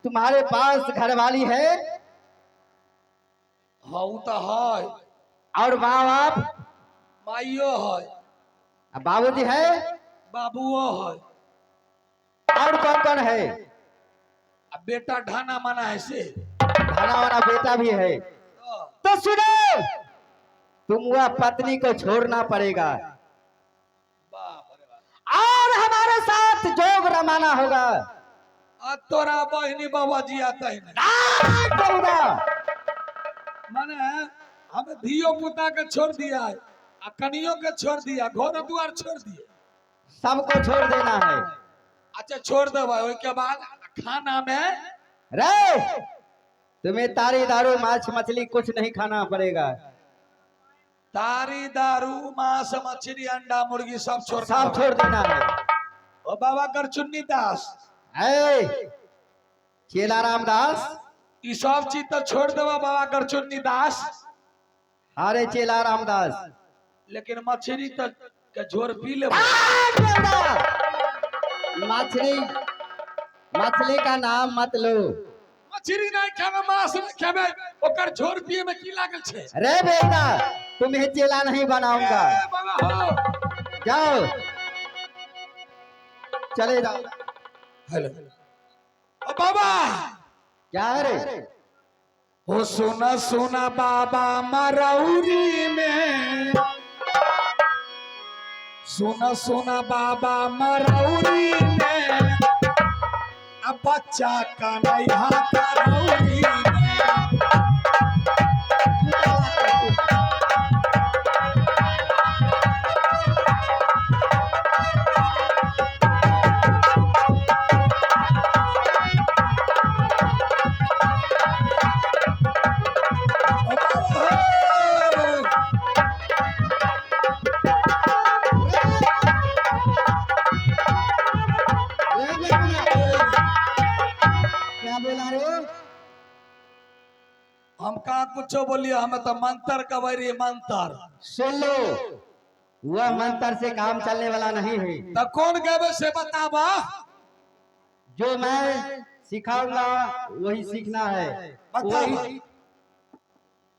तुम्हारे पास घरवाली है? हाँ उ तो है। और माँ बाप? माइयो है। बाबूजी है? बाबुओ है। और कौन कौन है? अब बेटा ढाना मना है से। ढाना वाला बेटा भी है। हाँ। तो सुनो, तुम वह पत्नी को छोड़ना पड़ेगा बाप रे बाप। और हमारे साथ जोग रमाना होगा। आ तोरा बहिनी बाबा जी आता ही नहीं। करूंगा। माने हमें धियो पुता के छोड़ दिया है, आ कनियो के छोड़ दिया, घर द्वार छोड़ दिए, सबको छोड़ देना है। अच्छा छोड़ दे भाई। के बाद खाना में रे तुम्हें तारी दारू माछ मछली कुछ नहीं खाना पड़ेगा। तारी दारू मांस मछली अंडा मुर्गी सब छोड़, सब छोड़ देना है। ओ बाबा कर चुन्नी दास, ए चेला रामदास, ई सब चीज तो छोड़ देवा बाबा कर चुन्नी दास। अरे चेला रामदास, लेकिन मछली तो के झोर पी ले। मछली मछली का नाम मत लो। मछली नहीं खावे, मांस नहीं खावे, ओकर झोर पिए में की लागल छे? अरे बेटा तुम्हें चेला नहीं बनाऊंगा। ए बाबा हो, जाओ चले जाओ। हेलो ओ बाबा, क्या है रे? ओ सुना सुना बाबा मरौरी में, सुना सुना बाबा मरौरी में, अब बच्चा का नैहा करौरी में। ओ बाबा हो। रे बेटा, क्या बोला रे? हम कहा कुछो बोलिए, हमें तो मंत्र कबरी मंत्र। सुन लो, वह मंत्र से काम चलने वाला नहीं है। तो कौन गए से बताबा? जो मैं सिखाऊंगा वही सीखना है। बताबा। वही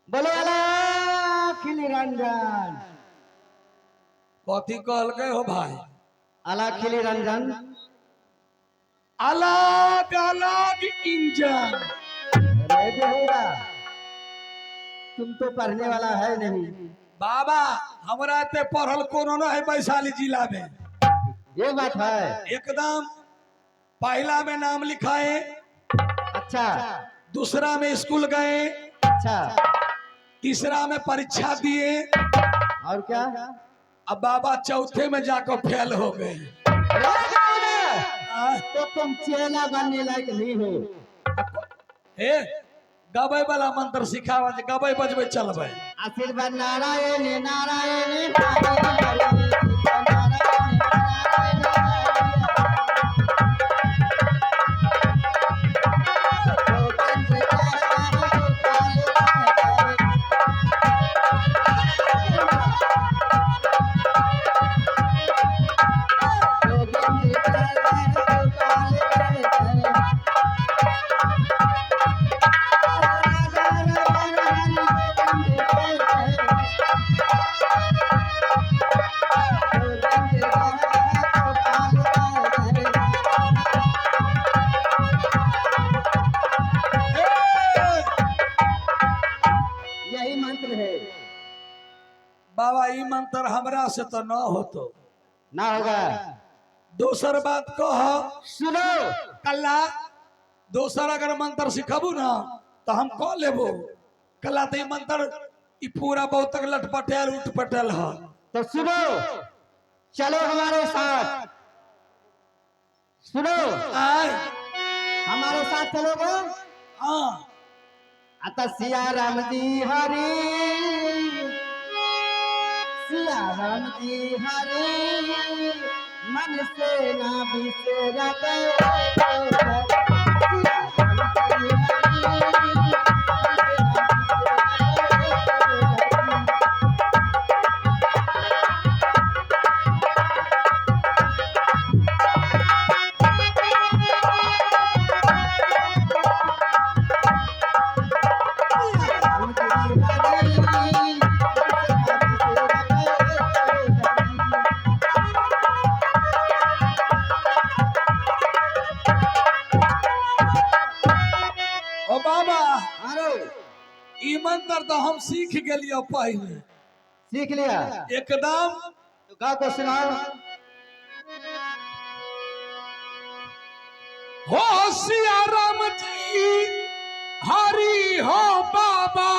बोलो अलाख निरंजन। कथी कहल गए हो भाई? अलाख निरंजन। अलग अलग इंजन। अरे बेहुदा, तुम तो पढ़ने वाला है नहीं। बाबा हमरा एते पढ़ल कोनो न है वैशाली जिला में। ये बात है। एकदम पहला में नाम लिखाए, अच्छा, दूसरा में स्कूल गए, अच्छा, तीसरा में परीक्षा दिए, और क्या? अब बाबा चौथे में जाकर फेल हो गए। अरे बेहुदा, तो तुम चेला बनने लायक नहीं हो। हे गबै वाला मंत्र सिखावा जे गबै बजबै चलबै। आशीर्वाद नारायण नारायण हरे हरे, नारायण नारायण यही मंत्र है। बाबा ई मंत्र हमरा से तो न होतो। ना होगा। दोसर बात कह। सुनो कल्ला, दोसर अगर मंत्र सिखबू ना तो हम कह लेबो। कल्ला तो ई मंत्र ई पूरा बहुत तक लटपटेल उठपटेल है। तो सुनो, चलो हमारे साथ। सुनो, आय हमारे साथ चलोगे? हाँ। अतः सिया राम जी हरे, सिया राम जी हरे, मन से ना बिसरा। मंत्र तो हम सीख गेलियो पहले। सीख लिया एकदम। तो गा को सुनाओ। हो सिया राम जी हरि हो बाबा,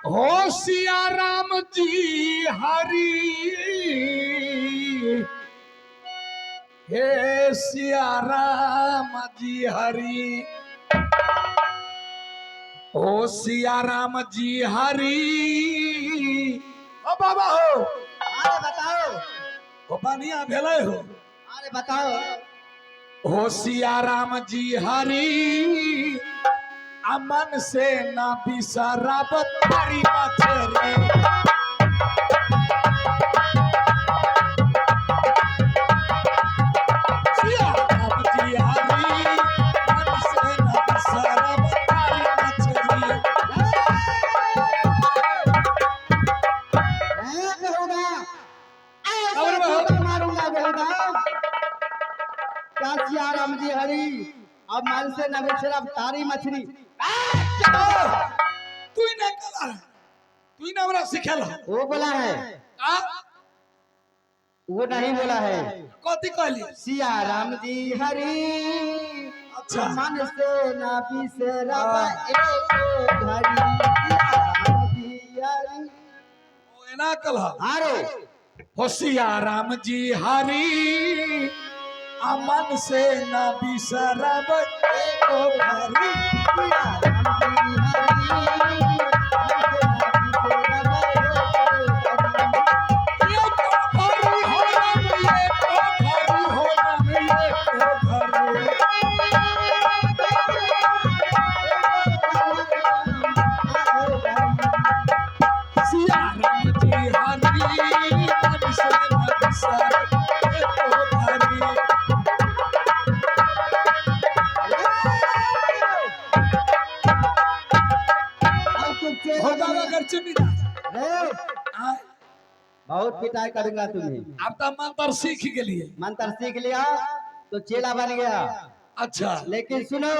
हो सिया राम जी हरि, हे सिया राम जी हरि, हो सिया राम जी हरि। ओ बाबा हो। अरे बताओ। ओ बढ़िया भेलै हो। अरे बताओ। हो सिया राम जी हरि, अमन से ना बिसराब तारी मछरी। सिया राम जी हरि, मन से ना बिसराब तारी मछरी। ए बेहुदा, ऐसे और बहो। जूता मारूंगा बेहुदा। क्या सिया राम जी हरि, अब मन से न बिसरब तारी मछली। तू ही ना कला, तू ही ना हमरा सिखेला। वो बोला है। आ? वो नहीं बोला है। कथी कहली? सिया राम जी हरि, अच्छा। मन से ना बिसरब हाँ। एको घड़ी। सिया राम जी हरि। ओ एना कलह। अरे हो सिया राम जी हरि, अमन से ना बिसरब एको घड़ी। सिया राम जी हरि, मन से ना बिसरब एको घड़ी। एको घड़ी हो राम, एको घड़ी हो राम, एको घड़ी। सिया राम जी हरि, मन से ना बिसरब एको घड़ी। अब तुम हो बाबा घर चुनी जा। रे, आय, बहुत पिटाई करूंगा तुम्हें। अब तो मंत्र सीख गेलिए। मंत्र सीख लिया तो चेला बन गया। अच्छा। लेकिन सुनो,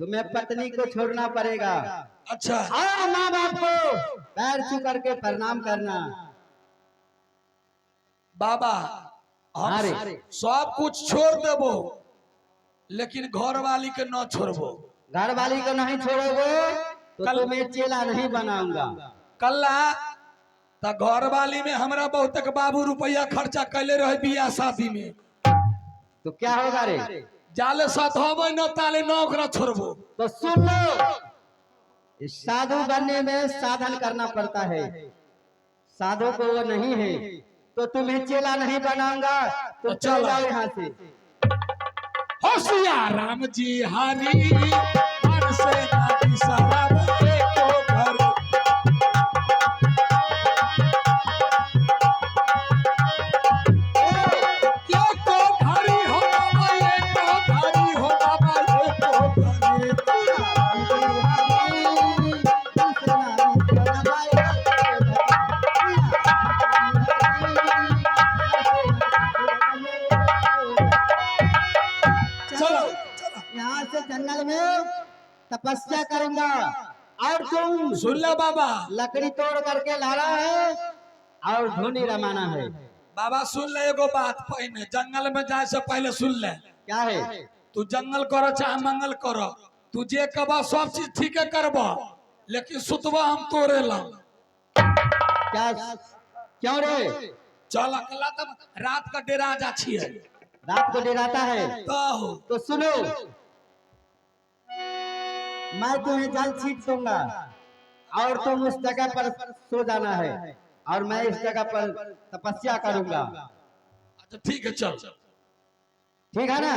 तुम्हें पत्नी को छोड़ना पड़ेगा। अच्छा। और माँ बाप को पैर छू करके प्रणाम करना। बाबा हम अरे। सब कुछ छोड़ देबो, लेकिन घर वाली के न छोड़बो। घर वाली को नहीं छोड़ोगे तो तुम्हें चेला नहीं बनाऊंगा। कल्ला त घर वाली में हमरा बहुत बाबू रुपया खर्चा कैले रहे बियाह शादी में। तो क्या होगा रे? जाले साथ होबै न ताले न ओकरा छोड़बो। तो सुन लो, इस साधु बनने में साधन करना पड़ता है। साधु को वो नहीं है तो तुम्हें चेला नहीं बनाऊंगा। तो तो चल चलो। जाओ यहाँ से। होशिया राम जी हरि, मन से ना बिसरब एको घर। एको घड़ी हो बाबा, एको घड़ी हो बाबा, एको घड़ी। चलो चलो। यहाँ से जंगल में तपस्या करूंगा और तुम सुन ले बाबा। लकड़ी तोड़ करके लाना है और धुनी रमाना है। बाबा सुन ले एगो बात, पहले जंगल में जाए से पहले सुन ले। क्या है? तू जंगल करो चाहे मंगल करो, तू जे कबा सब चीज ठीक करब, लेकिन सुतबा हम तोरे ला। क्या क्यों रे? चल अकेला तब रात का डेरा जा छिए। रात को डराता है? तो तो सुनो, मैं तुम्हें जल छीट दूंगा और तुम उस जगह पर सो जाना है और मैं इस जगह पर तपस्या करूंगा। अच्छा ठीक है, चल। ठीक है ना?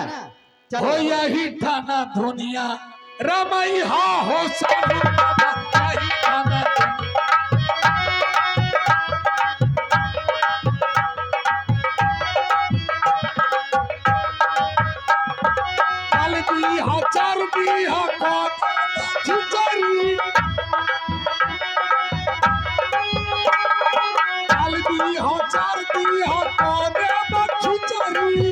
हो चलो। यही थाना दुनिया रमई हा हो साधु बाबा, यही थाना दुनिया। काल दी हा चार दी हा खिचड़ी, काल दी हा चार दी हा खिचड़ी।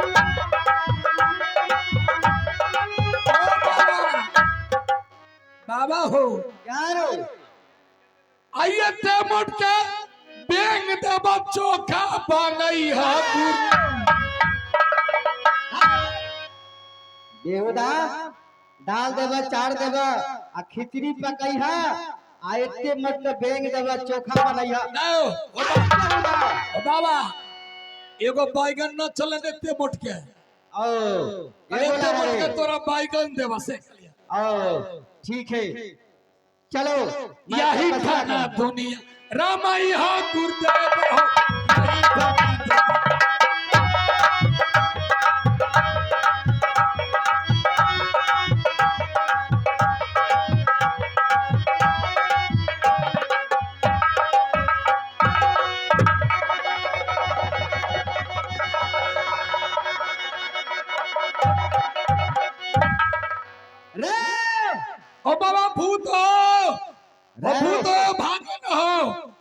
ओ बाबा, हो। क्या रो? आइए ते मोट के बेंग देबा चोखा बनई है गुरु। बेहुदा दाल देबा चार देबा आ खिचड़ी पकई है आ एते मतलब बेंग देबा चोखा बनई है। ना हो, ओ बाबा एगो बैगन न चले एते मोट के। ओ अरे एगो एते मोट के ला तोरा बैगन देबा से। ओ ठीक है चलो मैं यही तपस्या खाना करूं। दुनिया रामाई हो गुरुदेव हो यही खाना दुनिया। रे ओ बाबा भूत हो, ओ रे। भूत हो, भागो न हो।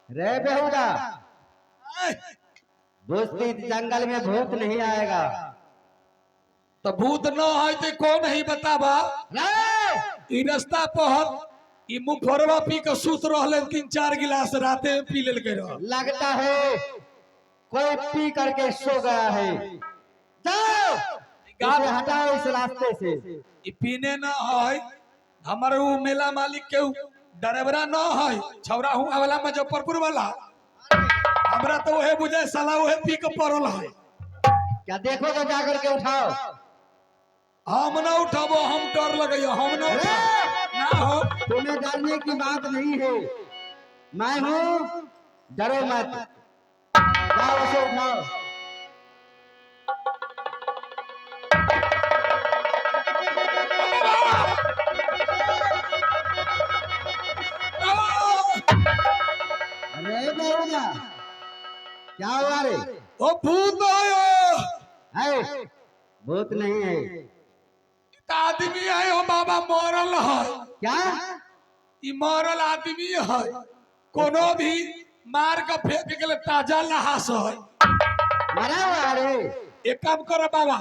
रे बेहुदा ऐ, दोस्ती जंगल में भूत नहीं आएगा। तो भूत न है तो कौन है बताबा? रे ई रास्ता पर ई मुफरवा पी के सुत रहले, 3-4 गिलास राते में पी लेलकै रह। लगता है कोई पी करके सो गया है। जाओ इसे हटाओ इस रास्ते से। ई पीने न है हमर उ मेला मालिक के उ ड्राइवरा न है छौरा हूँ वाला मुजफ्फरपुर वाला, हमरा तो वहे बुझाय साला वहे पी के पड़ल है। क्या देखो तो जाकर के उठाओ। हम न उठाबो, हम डर लगैया, हम न रे उठाबो। ना हो। तुम्हें डरने की बात नहीं है, मैं हूँ, डरो मत, जाओ उसे उठाओ। अरे बेहुदा क्या हुआ रे? ओ भूत आयो। है भूत नहीं है। त आदमी है ओ बाबा, मरल है। क्या? ई मरल आदमी है, कोनो भी मार के फेंक गेले ताजा लहास है। मरा हुआ रे? एक काम करो बाबा,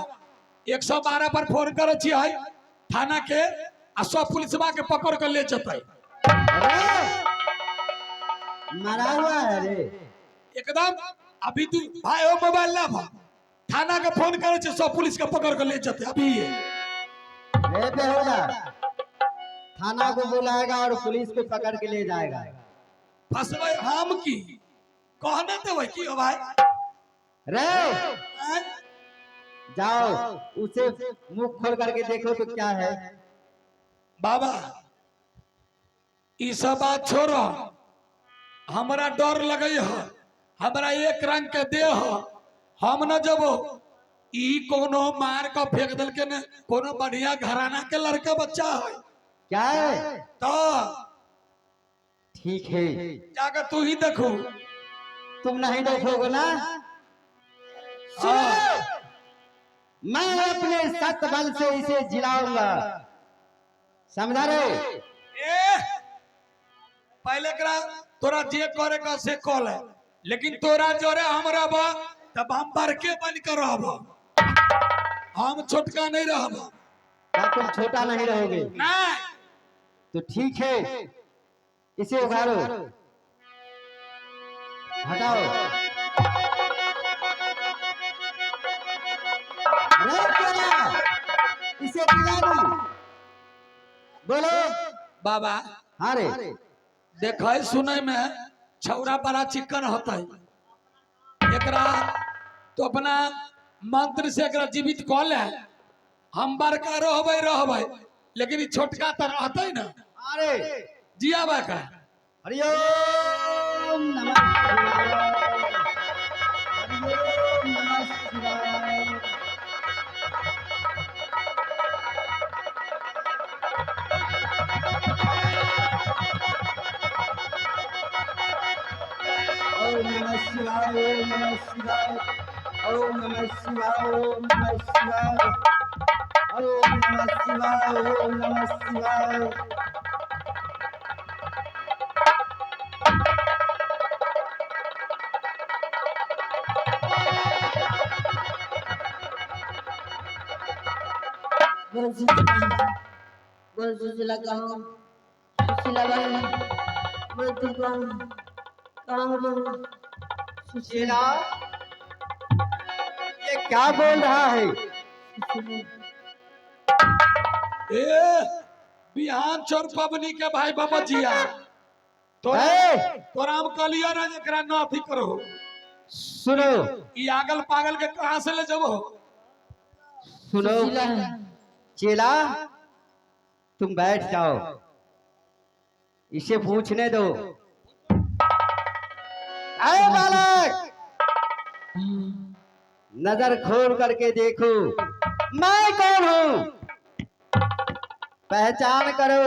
112 पर फोन करे छियै थाना के आ सब पुलिसवा के पकड़ के ले जतै। अरे मरा हुआ है रे एकदम अभी तू भाई ओ मोबाइल ला भा, थाना के फोन करे छियै सब पुलिस के पकड़ के ले जतै अभी। रे बेहुदा थाना को बुलाएगा और पुलिस को पकड़ के ले जाएगा। फसबै हम की कहने देबै की हो भाई? रे आँय? जाओ उसे मुंह खोल करके देखो तो क्या है। बाबा ई सब बात छोड़ो, हमरा डर लगे है, हमरा एक रंग के देह है, हम न जबो ई कोनो मार के फेंक देलके ने, कोनो बढ़िया घराना के लड़का बच्चा है। क्या है? तो ठीक है जाकर तू ही देखो। तुम नहीं देखोगे ना? सुनो, मैं अपने सत बल से इसे जिलाऊंगा, समझा रे? ए पहले करा तोरा जे करे का से कॉल है, लेकिन तोरा जोरे हम रहब तब हम बड़के बन के रहब, हम छोटका नहीं रहब। क्या तुम छोटा नहीं रहोगे? नहीं। तो ठीक है इसे उखाड़ो, हटाओ। अरे क्या? इसे दिला दो। बोलो बाबा। हाँ रे। देखे सुने में छौरा बड़ा चिकन होता है, एकरा तो अपना मंत्र से एकरा जीवित कऽ ले, हम बड़का रहबै रहबै लेकिन ई छोटका तो रहतै ना। अरे जियाबा का हरिओम नमः शिवाय, हरिओम नमः शिवाय। ओम नमः शिवाय, ओम नमः शिवाय, ओम नमः शिवाय, ओम नमः शिवाय, ओम नमः शिवाय, ओम नमः शिवाय। गुरु जी कहो सुशीला बहन, मैं तुम कहाँ कहाँ हो बहन? सुशीला, चेला, ये क्या बोल रहा है? सुशीला। ए बिहान चोर पबनी के भाई बाबा जिया तोरा ए! तोरा हम कहलियो ना जेकरा न अथी करो। सुनो। ई आगल पागल के कहाँ से ले जबो? सुनो सुशीला है। चेला, तुम बैठ जाओ, इसे पूछने दो। अरे बालक, नजर खोल करके देखो मैं कौन हूं, पहचान करो।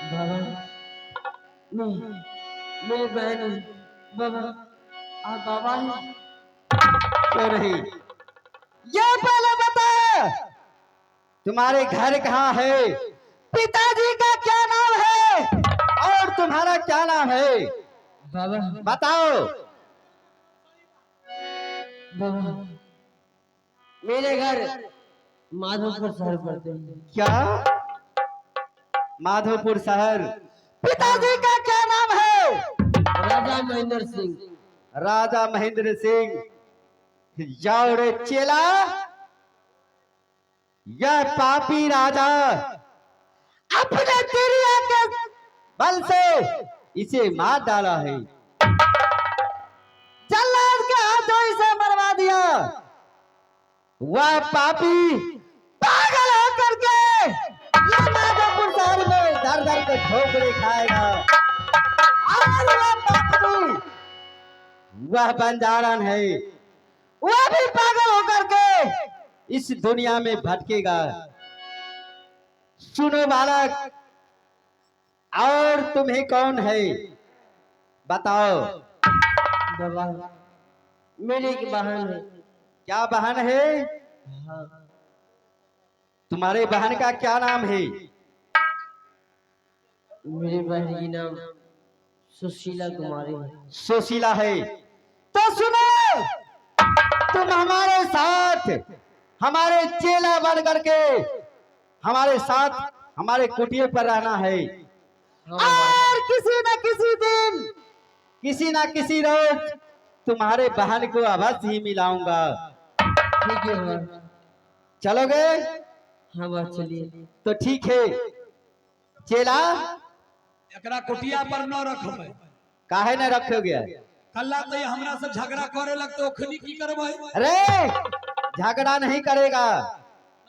बाबा नहीं, मेरी बहन है। बाबा, आप बाबा हैं? क्यों नहीं? ये पहले बता, तुम्हारे घर कहाँ है, पिताजी का क्या नाम है और तुम्हारा क्या नाम है? बाबा, बताओ। बाबा, मेरे घर माधोपुर शहर पड़ते हैं। क्या माधोपुर शहर? पिताजी का क्या नाम है? राजा महेंद्र सिंह। राजा महेंद्र सिंह। जाओ रे चेला, यह पापी राजा अपने तिरिया के बल से इसे मार डाला है, जल्लाद के हाथों इसे मरवा दिया। वह पापी पागल होकर के ये माधोपुर शहर में दर दर के ठोकरे खाएगा। और वह पापी, वह बंजारन है, वह भी पागल होकर के इस दुनिया में भटकेगा। सुनो बालक, और तुम्हें कौन है बताओ। बाबा, मेरी एक बहन है। क्या बहन है? हाँ। तुम्हारे बहन का क्या नाम है? मेरी बहन की नाम सुशीला कुमारी है। सुशीला है। तो सुनो, तुम हमारे साथ हमारे चेला बन करके हमारे साथ हमारे कुटिया पर रहना है। हाँ बाबा। और किसी न किसी दिन, किसी न किसी रोज तुम्हारे बहन को अवश्य ही मिलाऊंगा। ठीक है बाबा। चलोगे? हाँ बाबा, चलिए। तो ठीक है चेला। एकरा कुटिया पर न रखबै। काहे न रखोगे? कल्ला तो ये हमरा से झगड़ा करे लगते, ओखनी की करबै? अरे झगड़ा नहीं करेगा।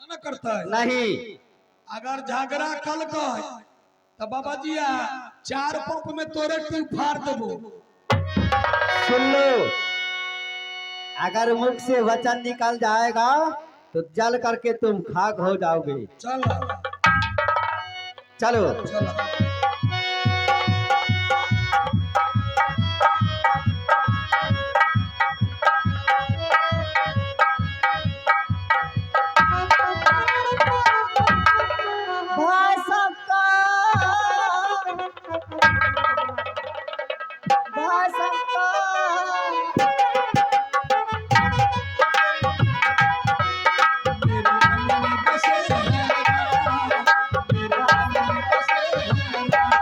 न न करतै? नहीं। अगर झगड़ा कल कह तो बाबा जी आ 4 पंप में तोरे टू फाड़ देबो। सुन लो, अगर मुख से वचन निकल जाएगा तो जल करके तुम खाक हो जाओगे। चल। चलो। चल। भाई शंकर, भाई शंकर, मेरे मन में बसे है राम, मेरे मन में बसे है राम।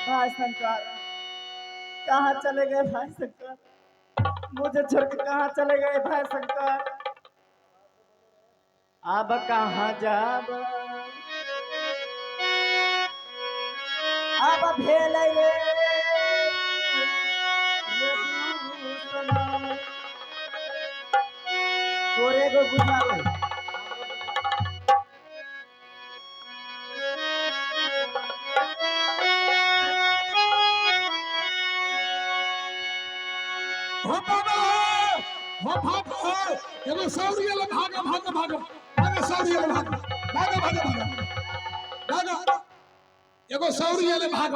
भाई शंकर, कहाँ चले गए भाई शंकर? मुझे छोड़ के कहाँ चले गए भाई शंकर? अब कहाँ जाब? अब भेल रे रे दूसना। तोरे गो बुझाल। हो बाबा। हो भाग हो एगो सौरी ले भाग भाग भाग भाग सौरी ले भाग भाग भाग भाग भाग एगो सौरी ले भाग।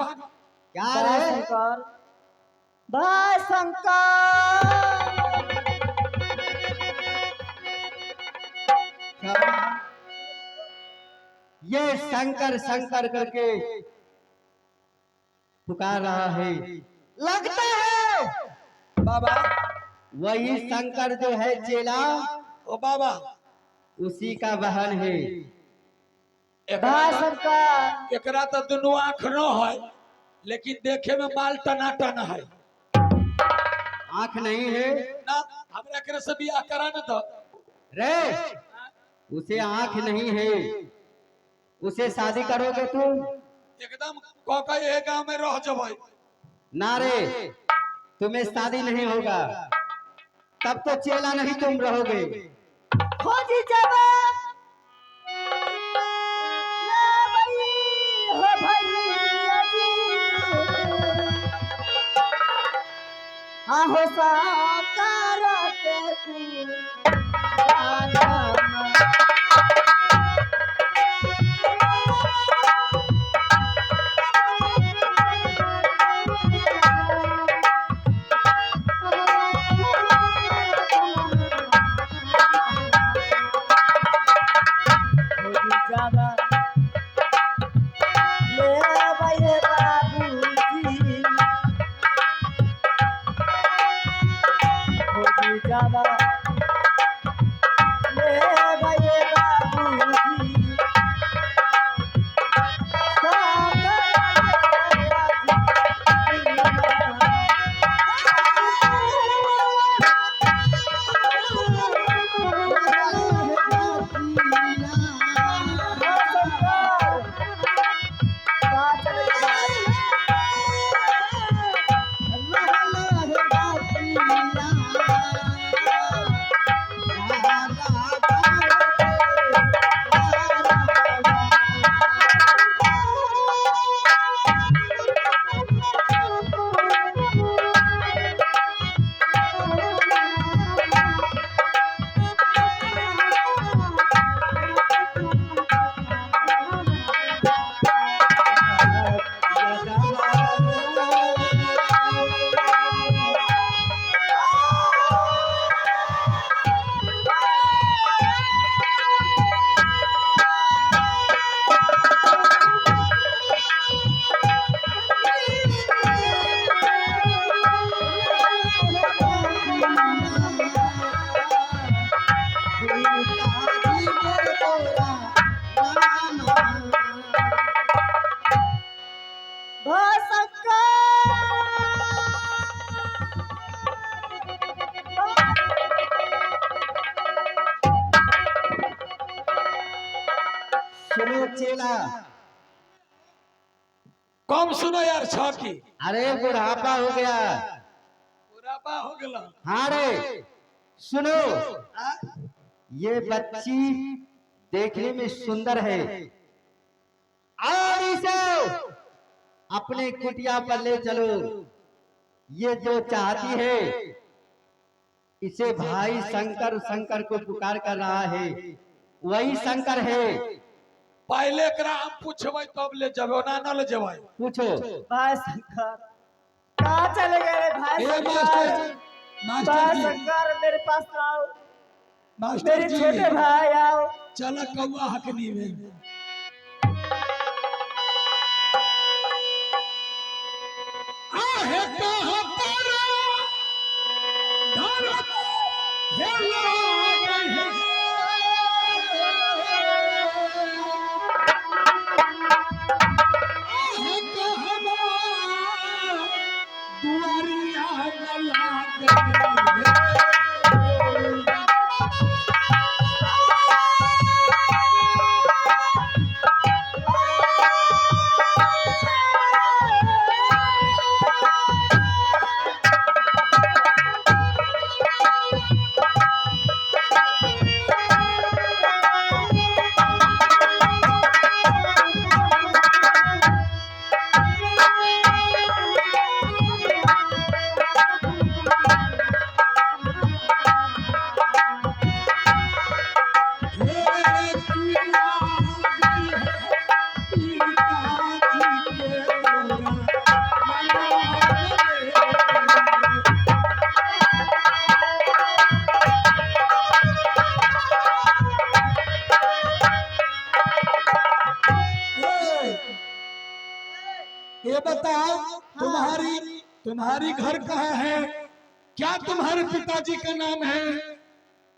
क्या भाई रे? शंकर, भाई शंकर, ये शंकर शंकर करके पुकार रहा है, लगता है बाबा वही शंकर जो है चेला, ओ बाबा उसी का बहन है। भाई शंकर, एकरा तो दुनू आंख न है, लेकिन देखे में माल टनाटन है। आंख नहीं है ना हमरा एकरा से बियाह करा न तो रे, उसे आंख नहीं है, उसे शादी करोगे तुम? एकदम कह के एहे गांव में रह जबै। ना रे, तुम्हें शादी नहीं होगा, तब तो चेला नहीं तुम रहोगे। खोजी जाबा ले भाई हो भैया जी, आहो साकार के तू जाबा ले भाई बाबूजी, खोजी जाबा ले भाई बाबूजी, सुनो चेला। कम सुनो यार छकी। अरे बुढ़ापा हो गया। बुढ़ापा हो गया। हाँ रे सुनो, ये बच्ची देखने में सुंदर है और इसे अपने कुटिया पर ले चलो। ये जो चाहती है इसे भाई शंकर शंकर को पुकार कर रहा है, वही शंकर है। पहले एकरा हम पूछबै तब ले जबै, ओना न ले जबै। पूछो। भाई शंकर कहाँ चले गए रे भाई ए शंकर? मास्टर, मास्टर भाई जी, शंकर मेरे पास आओ, मास्टर मेरे जी छोटे भाई आओ। चल कौआ हकनी में। आहे कहाँ पर धर हेला नहीं। आहे कहाँ दुआरिया गला गई। तुम्हारी तुम्हारी घर कहाँ है? क्या तुम्हारे पिताजी का नाम है?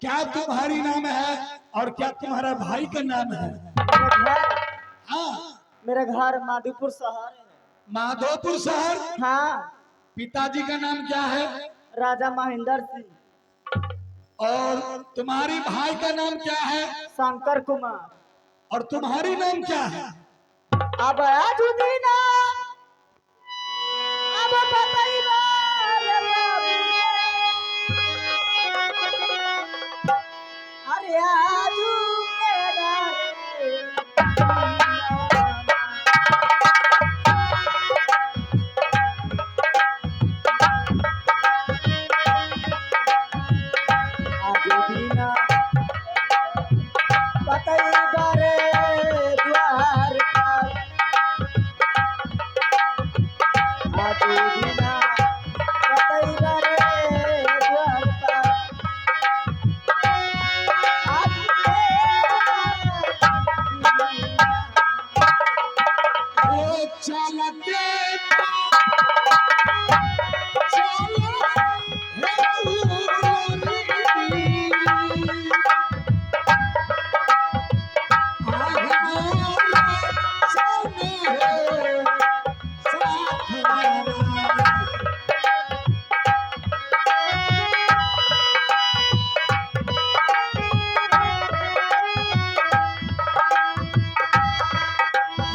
क्या तुम्हारी नाम है और क्या तुम्हारा भाई का नाम है? मेरा घर, हाँ, मेरा घर माधोपुर शहर है। माधोपुर शहर। हाँ। पिताजी का नाम क्या है? राजा महेंद्र सिंह। और तुम्हारी भाई का नाम क्या है? शंकर कुमार। और तुम्हारी नाम क्या है? अब आजुदीना अब बताइबा रे बाबू। अरे आजू केरा रे। आजुदीना बताइबा रे द्वार पर। आजुदीना बताइबा रे द्वार पर। आजू केरा। ओ चलते चलो हे उरी। आह मोरा सोने है साथ वाला।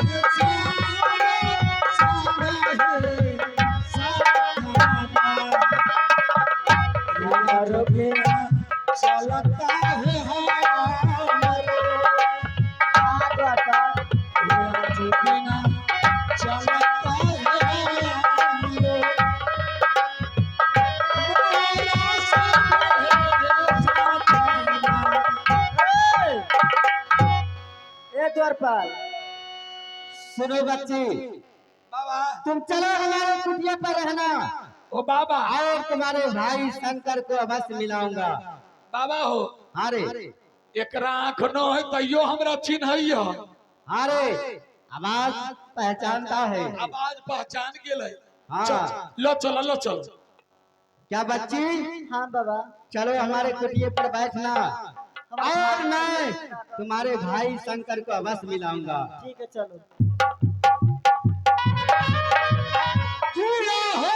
ये चलो सोने है साथ वाला। हमारो बिना चलता है हमारो हाँ द्वार पर। बिना चलता है हमारो मोरा संग है साथ वाला। ए द्वारपाल, सुनो बच्ची, बाबा, तुम चलो हमारे कुटिया पर रहना ओ बाबा, और तुम्हारे भाई शंकर को अवश्य मिलाऊंगा। बाबा हो, हाँ रे। एकरा आंख न है तैयो हमरा चिन्हैया। हाँ रे, आवाज पहचानता है। आवाज पहचान गेलै। हाँ। चल, लो चलो लो चलो। क्या बच्ची? हाँ बाबा। चलो हमारे कुटिया पर बैठना और मैं तुम्हारे भाई शंकर को अवश्य मिलाऊंगा। ठीक है, चलो। पूरा हो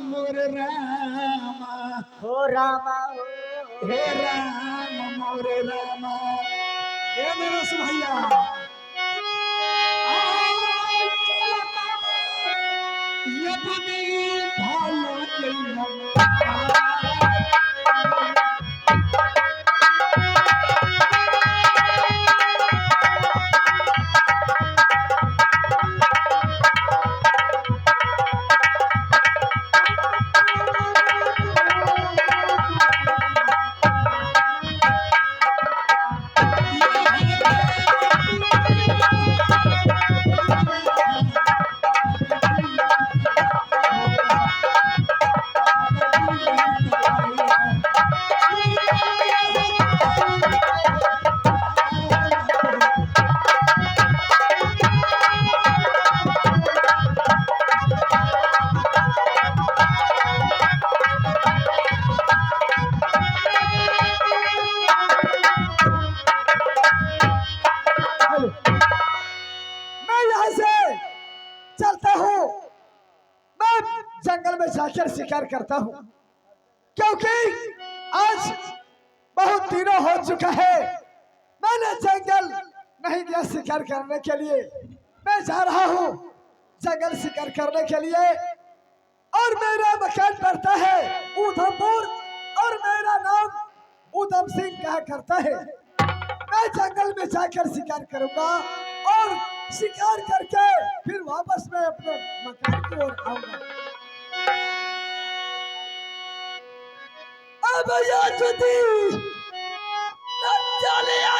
मोर रामा, हो रामा हो। हे राम मोर रामा, हे नरस भैया, आय चलता अपनी भालो जइया। हेलो, मैं यहाँ से चलता हूँ। मैं जंगल में जाकर शिकार करता हूँ, क्योंकि आज बहुत दिनों हो चुका है मैंने जंगल नहीं गया शिकार करने के लिए। मैं जा रहा हूँ जंगल शिकार करने के लिए और मेरा मकान पड़ता है उधमपुर और मेरा नाम उधम सिंह कहा करता है। मैं जंगल में जाकर शिकार करूंगा और शिकार करके फिर वापस मैं अपने मकान की ओर आऊंगा। अब या जुदी न चले।